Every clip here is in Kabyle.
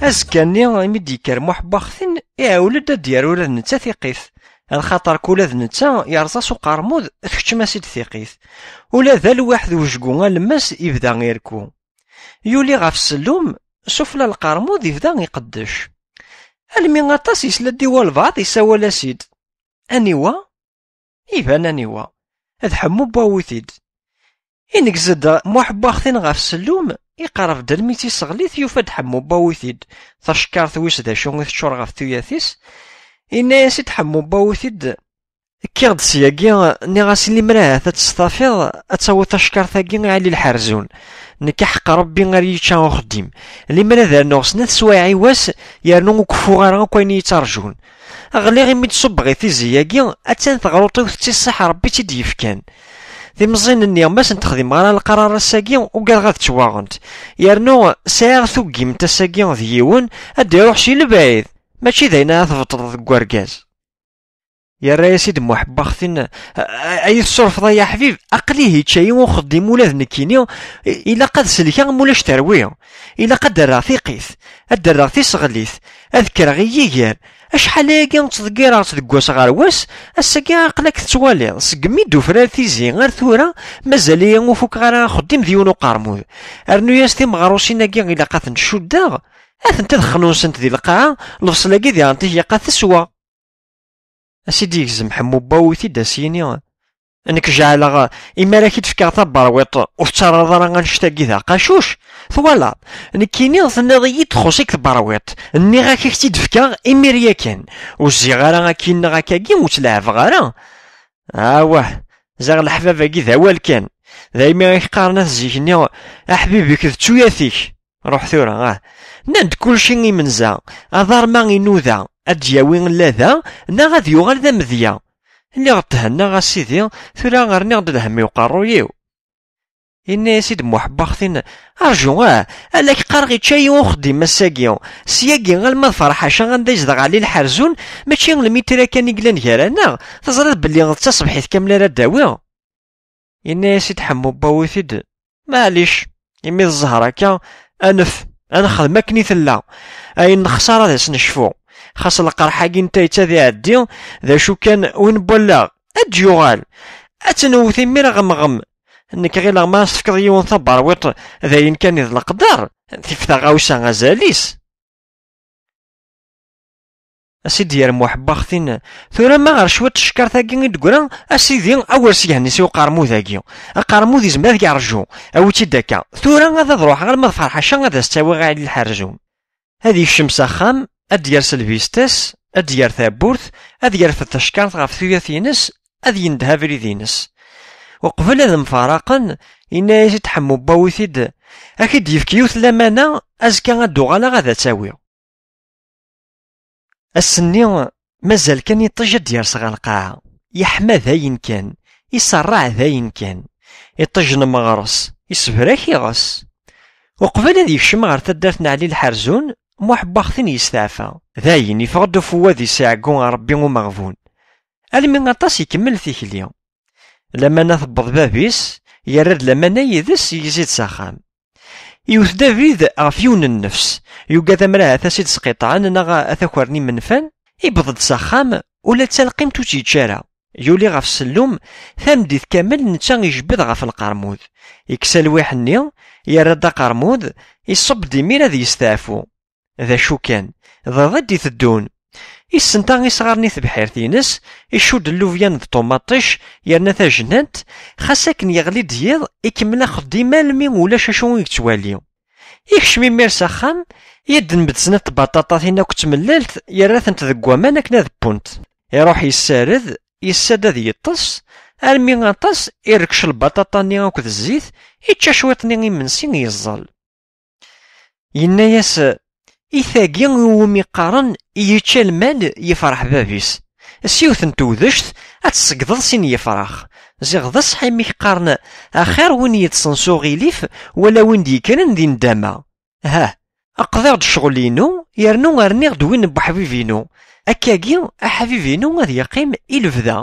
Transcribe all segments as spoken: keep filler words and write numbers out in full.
Azekka-nni, imi d-yekker Muḥ n Waxtin, iɛewwel-d ad d-yerr ula d netta tiqqit, lxaṭer kula d netta yerẓa s uqermud, tekcem-as-id tiqqit. Ula d alwaḥ d wejgu alemmas yebda irekku. Yuli ɣef ssellum, sufella n lqermud yebda iqeddec. Almi aṭas yesla-d i walbeɛḍ yessawal-as-id. Aniwa? Iban aniwa. D Ḥemmu n Wawitid. Ineggez-d Muḥ n Waxtin ɣef ssellum, iqerreb-d almi d tiseɣlit, yufa-d Ḥemmu n Wawitid, tacekkart wis d acu i teččur ɣef tuyat-is. Inna-yas-id Ḥemmu n Wawitid: "Kkiɣ-d syagi, nniɣ-as, limer ahat ad testafiḍ, ad tawiḍ tacekkart-agi i Ɛli Lḥerzun. Nekk, aḥeqq Rebbi, ar yečča uxeddim. Limer ad rnuɣ snat swayeɛ i wass, yernu ur keffuɣ ara akk ayen i yi-ttarjun. Ɣliɣ imi d-ṣubbeɣ i tizi-agi, attan teɣruṭ-iw tettiṣṣaḥ, Rebbi i tt-id-yefkan. Timẓin-nni, ma sent-xdimeɣ ara leqrar ass-agi, ugadeɣ ad ttwaɣent. Yernu sɛiɣ tuggimt ass-agi d yiwen, ad d-iruḥ si lebɛid, mačči d ayen ara tbeṭṭleḍ deg urgaz." Yerra-yas-id Muḥ n Waxtin: "A-, a-, ay tessurfeḍ ay aḥbib, aql-i yečča-yi uxeddim ula d nekkini, i-, ilaq ad selkeɣ ma ulac terwi. Ilaq ad d-rreɣ tiqqit, ad d-rreɣ tiseɣlit, ad kkreɣ i yiger. Acḥal ayagi ttḍeggireɣ-tt deg wass ɣer wass, ass-agi aql-ak tettwaliḍ, segmi d-ufrar tizi ar tura, mazal-iyi ur fukeɣ ara axeddim d yiwen uqermud. Rnu-yas timeɣrusin-agi ilaq ad tent-cuddeɣ, atent ad xnunsent di lqaɛa, lebṣel-agi diɣen tikyaqat teswa." As-id-yegzem Ḥemmu n Wawitid, as-yini: "Nekk jeɛleɣ, imi ara k-id-fkeɣ taberwiṭ, ur tettarraḍ ara annect-agi d aqacuc? Twalaḍ, nekkini tenniḍ-iyi-d txuṣ-ik tberwiṭ, nniɣ-ak ad k-tt-id-fkeɣ imir yakan. Ur zziɣ ara akkin neɣ akkagi, ur tt-leɛbeɣ ara." "Awah, ziɣ leḥbab-agi d awal kan. Daymi i k-qqaren at zik-nni, aḥbib-ik d tuyat-ik. Ruḥ tura, ah. Nnan-d kulci imenza, aḍar ma inuda, ad d-yawi llada, neɣ ad yuɣal d amedya. Lliɣ thennaɣ a sidi, tura rniɣ-d lhemm i uqerruy-iw." Inna-yas-id Muḥ n Waxtin: "Arju, ah, ala k-qqareɣ ičča-yi uxeddim ass-agi. Syagi alma d Ferḥaca anda yezdeɣ Ɛli Lḥerzun, mačči lmitra kan i yellan gar-aneɣ, teẓriḍ belli d taṣebḥit kamel ara d-awiɣ." Yenna-yas-id Ḥemmu n Wawitid: "Maɛlic, imi d zzher akka, anef, ad nexdem akken i tella. Ayen nexṣer ad as-necfu. Xas lqerḥ-agi n tayet ad iɛeddi, d acu kan, win n wallaɣ ad d-yuɣal. Ad tt-newwet imir ɣemɣem. Nekk ɣileɣ ma as-tefkeḍ yiwen taberwiṭ, d ayen kan i d leqder, tif taɣawsa azal-is." A sidi yermuḥ n Waxtin, tura ma ɣer cwiṭ tcekkart-agi i d-teggra, a sidi, awer s-yehni si uqermud-agi. Aqermud izmer ad yerǧu, awi-tt-id akka. Tura ad, ad ruḥeɣ alma d Ferḥaca ad as-tt-awiɣ i Ɛli Lḥerzun. Ad yekcem s axxam, ad d-yers lbista-s, ad d-yer tawwurt, ad yerfed tacekkart ɣef tuyat-ines, ad yendeh abrid-ines. Uqbel ad mfaraqen, yenna-yas-id Ḥemmu n Wawitid: "Ad k-id-yefk yiwet lamana, azekka ad d-uɣaleɣ ad tt-awiɣ." Ass-nni, mazal kan iṭij ad d-yers ɣer lqaɛa. Yeḥma dayen kan, iṣerreɛ dayen kan. Iṭij n meɣres, isebrak iɣes. Uqbel ad yekcem ɣer taddart n Ɛli Lḥerzun, Muḥ n Waxtin yesteɛfa. Dayen, iffeɣ-d ufewwad-is iɛeggu ɣer Rebbi umeɣbun. Almi aṭas ikemmel tikli. Lamana tewweḍ bab-is, yerra-d lamana yid-s, yegzi-d s axxam. Iwet-d abrid ɣef yiwen n nnefs, yugad ammer ahat ad s-id-sqiṭɛen neɣ ad t-akren imenfan, iwweḍ-d s axxam, ula d talqimt ur tt-yečči ara. Yuli ɣef ssellum, tameddit kamel netta ijebbed ɣef lqermud. Ikkes alwiḥ-nni, yerra-d aqermud, iṣubb-d imir ad yesteɛfu. D acu kan, d iḍ i d-iteddun. Issenta isɣaren i tebḥirt-ines, icudd llubyan d ṭumaṭic, yerna tajnant, xas akken yeɣli-d yiḍ, ikemmel axeddim almi ulac acu i yettwali. Ikcem imir s axxam, yeddenbed snat tbaṭaṭatin akk d tmellalt, yerra-tent deg waman akken ad wwent. Iruḥ yessared, yessad ad yeṭṭes, armi aṭas, irkec lbaṭaṭa-nni akked zzit, ičča cwiṭ-nni imensi, yeẓẓel. Yenna-yas: "I tagi iwumi qqaren yečča lmal yefreḥ bab-is. S yiwet n tewdect ad tṣeggdeḍ sin yefrax. Ziɣ d ṣṣeḥ imi k-qqaren axir win yeṭṭsen s uɣilif wala win d-yekkren di ndama. Hah, aqḍiɣ-d ccɣel-inu, yernu rniɣ-d win n weḥbib-inu. Akkagi, aḥbib-inu ad yeqqim i lebda."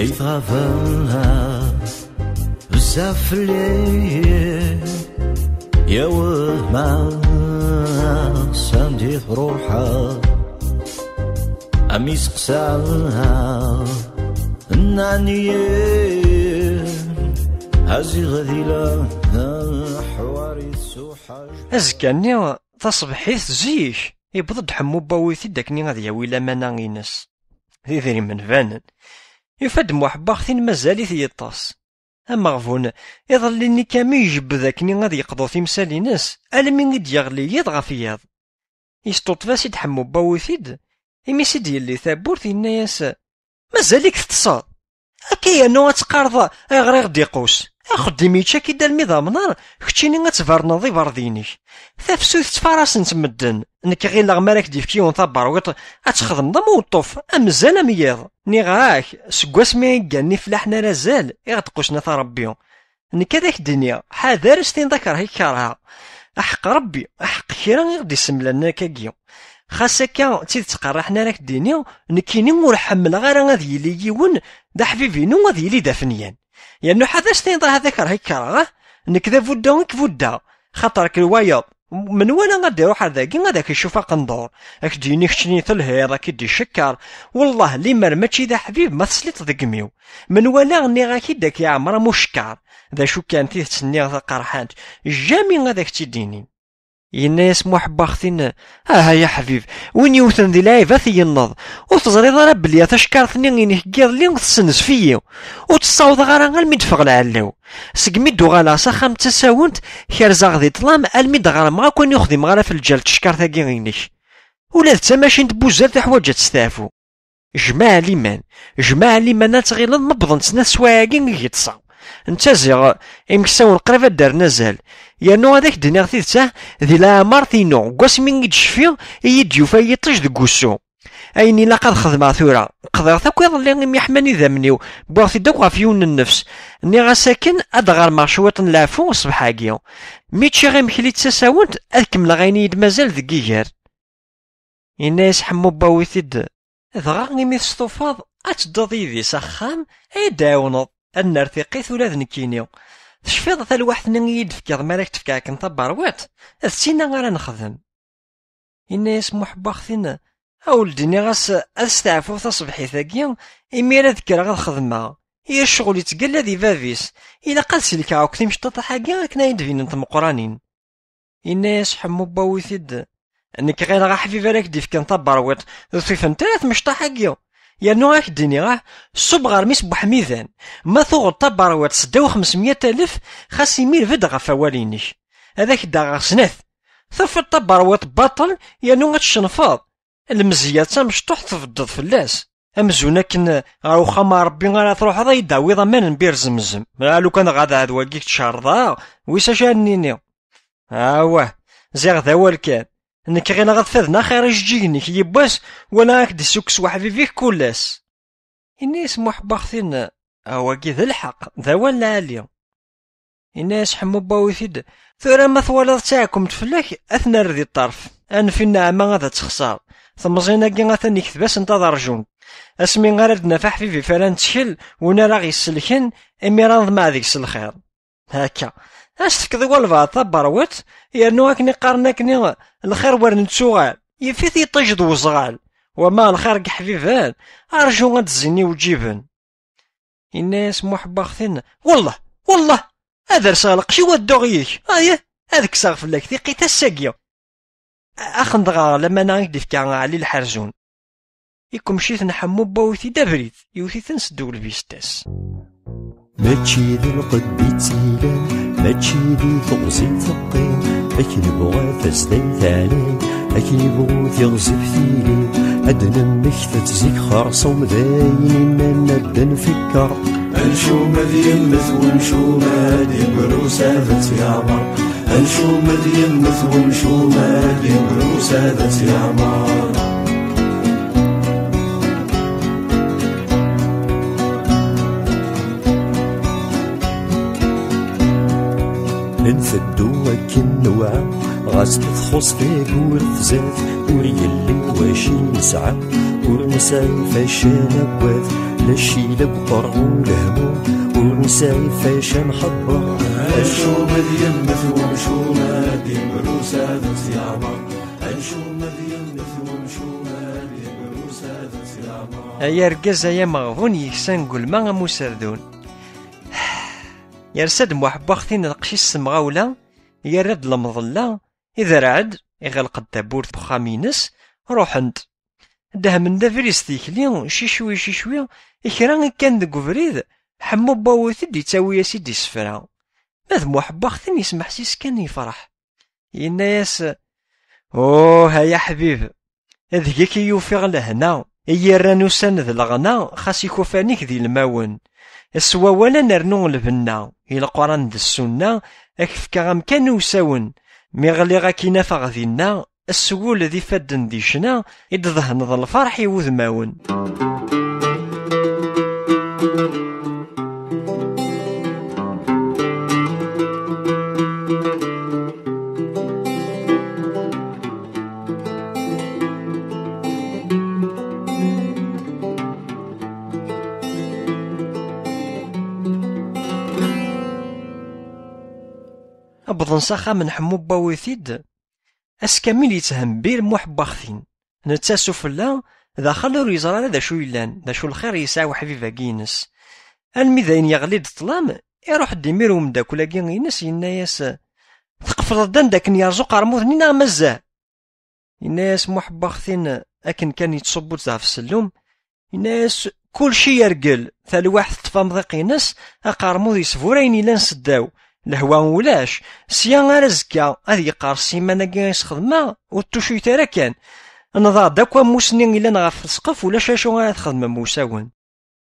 Ay tɣabeḍ bezzaf fell-i, yaweh ma s anda i truḥeḍ, am iseqsa nnan-iyi, aziɣ di leḥwari tsuḥaǧ. Azekka-nni, taṣebḥit zik, yewweḍ-d Ḥemmu Bawit-id akken ad yawi lamana-ines. D idrimen banen. Yufa-d Muḥ Baxtin mazal-it yeṭṭes. Ameɣbun, iḍelli-nni kamel ijebbed akken ad yeqḍu timsal-ines, almi i d-yeɣli yiḍ ɣef yiḍ. Yesṭuṭṭef-as-id Ḥemmu Bawit-id, imi s-id-yelli tawwurt, yenna-yas: "Mazal-ik teṭṭseḍ? Akka yernu ad teqqareḍ ayɣer i ɣ-d-iqus? Axeddim yečča-k-id almi d amnaṛ, keččini ad tberneḍ iberḍi-inek. Tafsut ttfarasen-tt medden, nekk ɣileɣ mi ara k-d-yefk yiwen taberwiṭ ad txedmeḍ am uweṭṭuf, am zzal am yiḍ. Nniɣ-ak, seg wasmi i gganen ifellaḥen ar azal, i ɣ-d-qusen at Ṛebbi. Nekk ad ak-d-iniɣ, ḥader s tin d akerh i k-kerheɣ. Aḥeqq Ṛebbi, aḥeqq kra i ɣ-d-issemlanen akkagi. Xas akka d tidet qerriḥen ara k-d-iniɣ, nekkini ur ḥemmleɣ ara ad yili yiwen d aḥbib-inu ad yili d afenyan. Yernu ḥader s tin d akerh i k-kerheɣ, ah? Nekk d abudda i k-buddaɣ, xaṭer k-, wayeḍ, menwala ad d-iruḥ ar dagi ad ak-icuf aqendur, ad k-d-yini keččini telhiḍ, ad k-id-icekker. Wellah, limer mačči d aḥbib ma tesliḍ deg imi-w. Menwala nniɣ-ak-id ad k-iɛemmer am ucekkar. D acu kan, tidet nniɣ taqerḥant, jami ad ak-tt-id-inin." Yenna-yas Muḥ Baxtin: "Aha ya ḥbib, win yewten di lɛib ad t-yenneḍ. Ur teẓriḍ ara belli a tacekkart-nni-inek n yiḍelli tessenzef-iyi? Ur tt-ssawḍeɣ ara almi d-ffeɣ lɛella-w. Segmi d-uɣaleɣ s axxam d tasawent, kerzeɣ di ṭṭlam almi d-ɣermeɣ akk ayen ur xdimeɣ ara ɣef lǧal n tcekkart-agi-inek. Ula d tamacint n wuzzal teḥwaǧ ad testeɛfu." Jmaɛ liman, jmaɛ liman, ad tɣileḍ ma wwḍent snat swayeɛ-agi i yeṭṭseɣ. Netta ziɣ imeksawen qrib ad d-rren azal. Yernu ad ak-d-iniɣ tidet, ah, di leɛmert-inu, deg wasmi i d-cfiɣ, i yi-d-yufa yiṭij deg wussu. Ayen ilaq ad xedmeɣ tura, qḍiɣ-t akk iḍelli imi ḥman idammen-iw, wwiɣ-t-id akk ɣef yiwen n nnefs. Nniɣ-as akken ad d-ɣermeɣ cwiṭ n leɛfu ṣṣbeḥ-agi. Mi ččiɣ imekli d tasawent, ad kemmleɣ ayen i yi-d-mazal deg yiger. Yenna-yas Ḥemmu Bawit-id: "Dɣa imi testufaḍ, ad tedduḍ yid-i s axxam, ad yi-d-tɛiwneḍ ad nerr tiqqit ula d nekkini. Tecfiḍ talwaḥt-nni i yi-d-tefkiḍ mi ara k-d-fkeɣ akken taberwiṭ? D tinna ara nexdem." Yenna-yas Muḥ Baxtin: "A ur d-iniɣ-as ad steɛfuɣ taṣebḥit-agi, imir ad kkreɣ ad xedmeɣ. Yir ccɣel yettgalla di bab-is, ilaq ad selkeɣ akk timecṭaṭaḥ-agi akken ad yi-d-binent meqqranin." Yenna-yas Ḥemmu Bawit-id: "Nekk ɣileɣ aḥbib ara k-d-ifken taberwiṭ, ur t-ifent ara tmecṭaḥ-agi. Yernu ad ak-d-iniɣ, ah, ṣub ɣer mmi-s n Buḥmidan, ma tuɣeḍ taberwiṭ s ddaw xemsemya alef, xas imir bedd ɣef awal-inek. Ad ak-d-aɣeɣ snat. Tufiḍ taberwiṭ baṭel, yernu ad tecnfeḍ. Lemzeyya d tamecṭuḥt tbeddeḍ fell-as. Amzun akken ɣer uxxam n Ṛebbi ara truḥeḍ ad yi-d-tawiḍ aman n Bir Zemzem. A lukan dɣa d ɛed wagi i k-tcerḍeɣ, wiss acu ara d-nini. Awah, ziɣ d awal kan. Nekk ɣileɣ ad faden axir ijeǧǧigen-ik yiwwas, wala ad k-d-issukkes weḥbib-ik kul ass." Yenna-yas Muḥ Baxtin: "A wagi d lḥeqq, d awal lɛali." Yenna-yas Ḥemmu Bawit-id: "Tura ma twalaḍ d taɛkumt fell-ak, ad t-nerr di ṭṭerf. Anef i nneɛma ad texṣer. Temẓin-agi atan ikteb-asent ad rjunt. Asmi ara d-naf aḥbib iferran ttkel, win ara ɣ-yesselken, imir ad nḍmeɛ deg-s lxir. Akka, ad s-tefkeḍ i walbeɛḍ taberwiṭ, yernu akken i qqaren akkenni, lxir wer nettuɣal, yif-it yiṭij d weẓɣal, wama lxir deg iḥbiben, arju ad d-zzin iwǧiben. Yenna-yas Muḥ n Waxtin: "Wellah, wellah, ad rseɣ lqecc-iw ad dduɣ yik, ayih, ad kkseɣ fell-ak tiqqit ass-agi." Axen dɣa lamana i k-d-ifka Ɛli Lḥerzun. Ikemc-iten Ḥemmu n Wawit-id abrid, iwet-iten s ddew lbistas. Mačči d lqedd i tt-ilan, mačči di teɣzi teqqim, akken bɣa tasdayt ɛlay, akken ibɣu tiɣzif tili, ad d-nemmektet zik xerṣum d ayen i nnan ad d-nfekker. Ancum ad yemmet wemcum ad d-ibrus ad tt-yamer. Ancum ad yemmet wemcum ad d-ibrus ad tt-yamer. Nteddu akken newɛa, ɣas txuṣ tagurt zdat, ur yelli waci nesɛa, ur nesɛi facan agad, la ccila deg uqerru lehmu, ur nesɛi facan xebber. Ancum ad yemmet wemcum ad d-ibrus ad tt-yamer. Ancum ad yemmet wemcum ad d-ibrus ad tt-yamer. Ay argaz, ay ameɣbun yeksan deg ulma am userdun. Yersa-d Muḥ n Waxtin lqecc-is s temɣawla, yerra-d lemḍella, iderreɛ-d, iɣelq-d tawwurt n uxxam-ines, ruḥen-d. Dehmen-d abrid s tikli, cicwi, cicwi, i kra ikkan deg ubrid, Ḥemmu n Wawit-id yettawi-yas-id isefra. Ma d Muḥ n Waxtin yesmeḥsis kan yefreḥ. Yenna-yas: "Uh, ay aḥbib, deg-k i yufiɣ lehna, i yirran ussan d leɣna, xas ikufan-ik d ilmawen. S wawal ad nernu lbenna, i Leqran d Ssunna, ad k-fkeɣ amkan usawen. Mi ɣliɣ ad k-in-afeɣ dinna, s wul d ifadden di ccna, i d-dhennḍ lferḥ i wudmawen." Wwḍen s axxam n Ḥemmu n Wawit-id, ass kamil yetthembir Muḥ n Waxtin. Netta sufella, daxel ur yeẓri ara d acu yellan, d acu lxir yesɛa uḥbib-agi-ines. Almi d ayen yeɣli-d ṭṭlam, iruḥ-d imir umeddakel-agi-ines, yenna-yas: "Tqefleḍ-d anda akken yerẓ uqermud-nni neɣ mazal?" Yenna-yas Muḥ n Waxtin akken kan yettṣubbu-d ɣef ssellum, yenna-yas: "Kulci yergel, talwaḥt teṭṭef amḍiq-ines, aqermud yesbur ayen yellan seddaw. Lehwa ulac, sya ar azekka ad yeqqerṣ iman-agi i sxedmeɣ, ur ttucuyt ara kan. Nḍaɣ-d akk ammus-nni yellan ɣef ssqef, ulac acu ara txedmem usawen."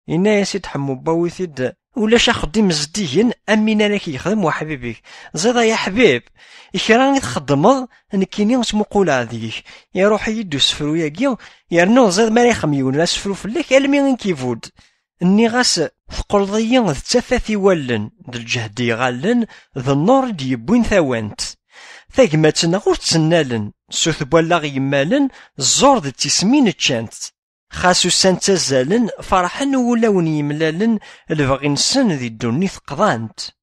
Yenna-yas-id Ḥemmu n Wawit-id: "Ulac axeddim zeddigen am win ara k-yexdem uḥbib-ik. Ẓiḍ ay aḥbib, i kra i txeddmeḍ, nekkini ttmuquleɣ deg-k. Iruḥ-iyi-d usefru-agi, yernu ẓiḍ mi ara yexdem yiwen asefru fell-ak almi i k-ibudd. Nniɣ-as, teqqleḍ-iyi d tafat i wallen, d lǧehd i iɣallen, d nnur i d-yewwin tawant. Tagmat-nneɣ ur ttennalen, sut n wallaɣ yemmalen, ẓẓur d tismin ččant. Xas ussan ttazalen, ferḥen wulawen yemlalen, lebɣi-nsen di ddunit qḍan-t."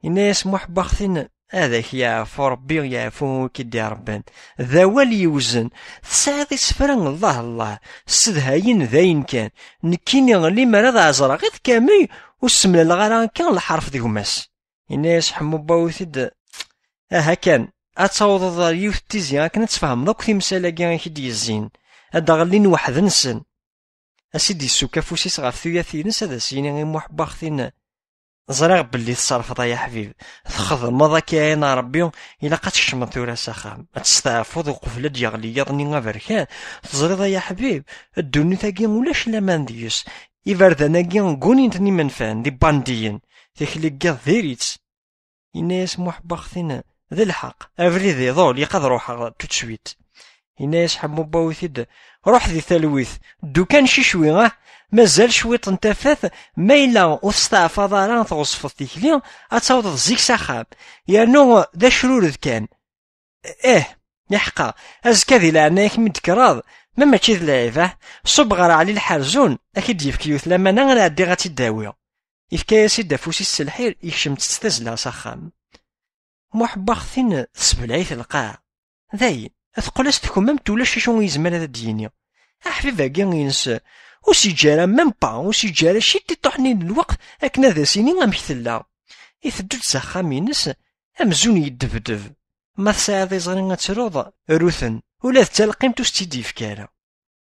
Yenna-yas Muḥ n Waxtin: "Ad ak-yeɛfu Rebbi, yeɛfu wi k-id-iṛebban. D awal yewzen. Tesɛiḍ isefra, Allah, Allah, ssedhayen dayen kan. Nekkini limer ad ɛezreɣ iḍ kamel, ur ssemlaleɣ ara akka lḥerf d gma-s." Yenna-yas Ḥemmu n Wawit-id: "Aha kan, ad tawḍeḍ ɣer yiwet n tizi akken ad tfehmeḍ akk timsal-agi i k-id-yezzin, ad d-ɣellin weḥd-nsen." As-id-yessukk afus-is ɣef tuyat-ines ad as-yini i Muḥ n Waxtin: "Ẓriɣ belli tserfeḍ ay aḥbib, txedmeḍ akka ayen n Ṛebbi, ilaq ad tkecmeḍ tura s axxam, ad testeɛfuḍ uqbel ad d-yeɣli yiḍ-nni aberkan. Teẓriḍ ay aḥbib, ddunit-agi ulac laman deg-s, iberdan-agi ggunin-ten imenfan d ibandiyen, tikli n yiḍ diri-tt." Yenna-yas Muḥ n Waxtin: "D lḥeqq, abrid iḍul, ilaq ad ruḥeɣ tout de suite." Yenna-yas Ḥemmu n Wawit-id: "Ruḥ di talwit, ddu kan cicwi, ah, mazal cwiṭ n tafat, ma yella ur testeɛfaḍ ara tɣeṣfeḍ tikli, ad tawḍeḍ zik s axxam, yernu d acrured kan. Ih, iḥqa, azekka di leɛnaya-k mi d-tekkreḍ, Ma mačči d lɛib, ah, ṣubb ɣer Ɛli Lḥerzun, ad k-id-yefk yiwet lamana ara ɛeddiɣ ad tt-id-awiɣ. Yefka-yas-id afus-is s lḥir, yekcem-tt s tazzla s axxam. Muḥ n Waxtin tessebleɛ-it lqaɛa. Dayen, teqqel-as tkemmamt, ulac acu i yezmer ad d-yini. Aḥbib-agi-ines ur s-yeǧǧi ara, même pas, ur s-yeǧǧi ara ciṭiṭuḥ-nni n lweqt akken ad as-yini amek tella. Iteddu-d s axxam-ines amzun yeddebdeb. Ma tesɛiḍ iẓri ad truḍ, ru-ten, ula d talqimt ur s-tt-id-yefki ara.